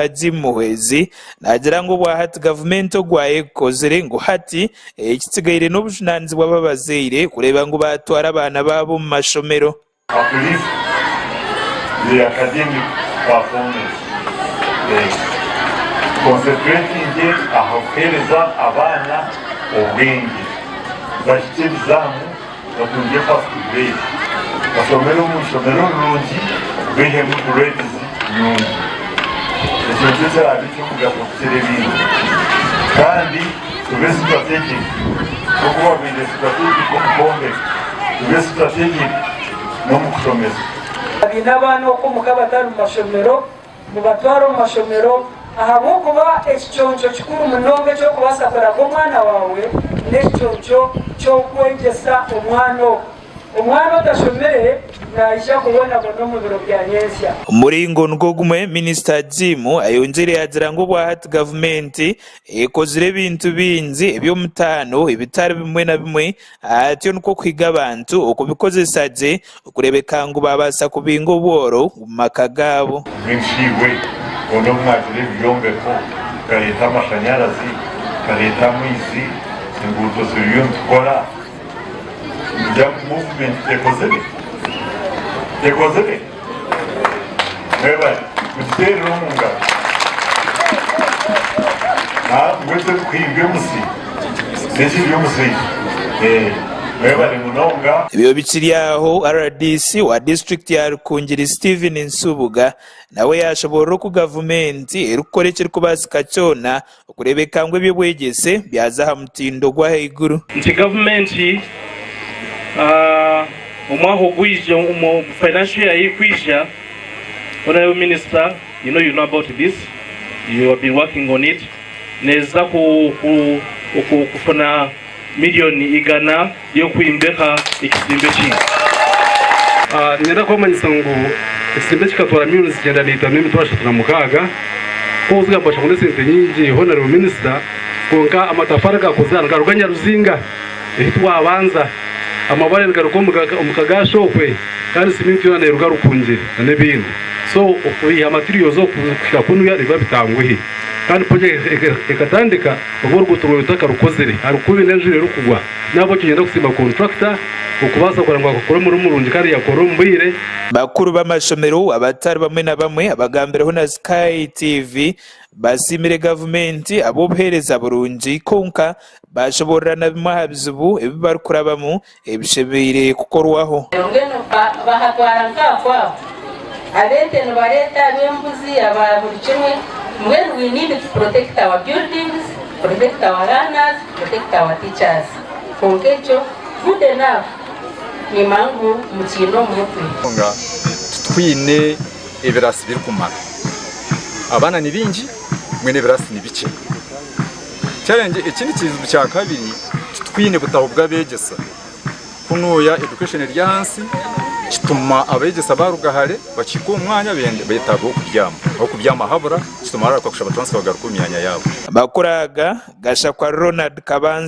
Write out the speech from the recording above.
Jim Muhwezi naagira ngu obwahati gavumenti ogwayo egukozire ngu hati ekitsigaire n'obujunaanizibwa bw'abazaire kureeba ngu baatwara abaana baabo omu mashomero. Uplift the academic performance concentrating aha kuheereza abaana obwengye bahikye ebizaamu batungye first grade bashomere omu ishomero rirungi baihemu grades nungi ekyo nikyo kiraabe eky'omugasho kukira ebindi kandi tube strategic nk'oku babaire strategic omu kwombeka tube strategic n'omu kushomesa. Abaine abaana okwo omuka batari mu mashomero mubatware omu mashomero ahabw'okuba ekiconco kikuru munonga eky'okubaasa kuraga omwana waawe n'ekiconco ky'okwegyesa omwana ogwo. Omwana otashomire naija kubonabona omu biro bya nyentsya. Omu muringo nigwo gumwe, Minisita Jim ayongyeire yaagira ngu obwahati gavumenti ekozire ebintu bingi eby'omutaano ebitari bimwe na bimwe atyo nikwo kuhiga abantu okubikozesa gye okureebeka ngu baabaasa kubinga obworo omu maka gaabo. Mbwenu shi iwe onu obu mwagira ebi byombeko, tukareeta amashanyarazi, tukareeta amaizi, enguuto ziriyo nitukora, nimugira ngu muvumenti tekozire? Tekozire? Mwebare, mugiteerere omu ngaro. Mbwenu ekirikuhimbya omusi n'ekiri omusaija. Mwebare munonga. Ebyo bikiri aho, rdc wa disiturikiti ya Rukungiri Stephen Nsubuga nawe yaashoboorora oku gavumenti erikukora ekirikubaasika kyona okureebeka ngu eby'obwegyese byaza aha mutindo gw'ahaiguru. Nti gavumenti omwaka ogwija omu financial year erikwija, Honourable Minister you know you know about this, you have been working on it, neeza kufuna Milioni igana y'okwimbeka ekizimbe eki. Niinyenda kubamanyisa ngu ekizimbe kikatwara milioni 95,306. Kwonka zigamba ngu n'esente nyingi Honourable Minister, kwonka amatafaari agakozire aha nigaruga Nyaruzinga ehi twabanza. Amabaare nigaruga omu Kagaasha okwe kandi siminti yoona neeruga Rukungiri n'ebindi. So okwiha materials okwo kuhika kunuya nibiba bitanguhi. Kandi project ekatandika obu oruguuto rwabaire rutakarukozire ahakuba n'enjura erikugwa. Nahabwekyo niinyenda kusiima contractor okubaasa kureba ngu akakora omurimo murungi kandi yakora omu bwire. Bakuru b'amashomero abatari bamwe na bamwe abagambireho na Sky TV basiimire gavumenti ahabw'obuheereza burungi kwonka baashoboorora na bimwe aha bizibu ebi barikurabamu ebishemereire kukorwaho. Mbwenu bahatwara nk'akwabo. Ab'ente nibareeta, ab'embuzi, aba buri kimwe. Mbwenu we need to protect our buildings, protect our learners, protect our teachers. Kwonka ekyo good enough nimanya ngu mukiine omu mutwe. Nga titwine ebirasi birikumara. Abaana ni baingi mbwenu ebirasi ni bikye. Challenge ekindi kizibu kyakabiri titwine butabo bw'abegyesa. Kunuya education eri ahansi kituma abegyesa baruga hare bakihika omu mwanya betaaga ah'okubyama. Ah'okubyama habura kituma bararuka kushaba transfer bagaruka omu myanya yaabo. Amakuru aga gashakwa Ronald Kabanza.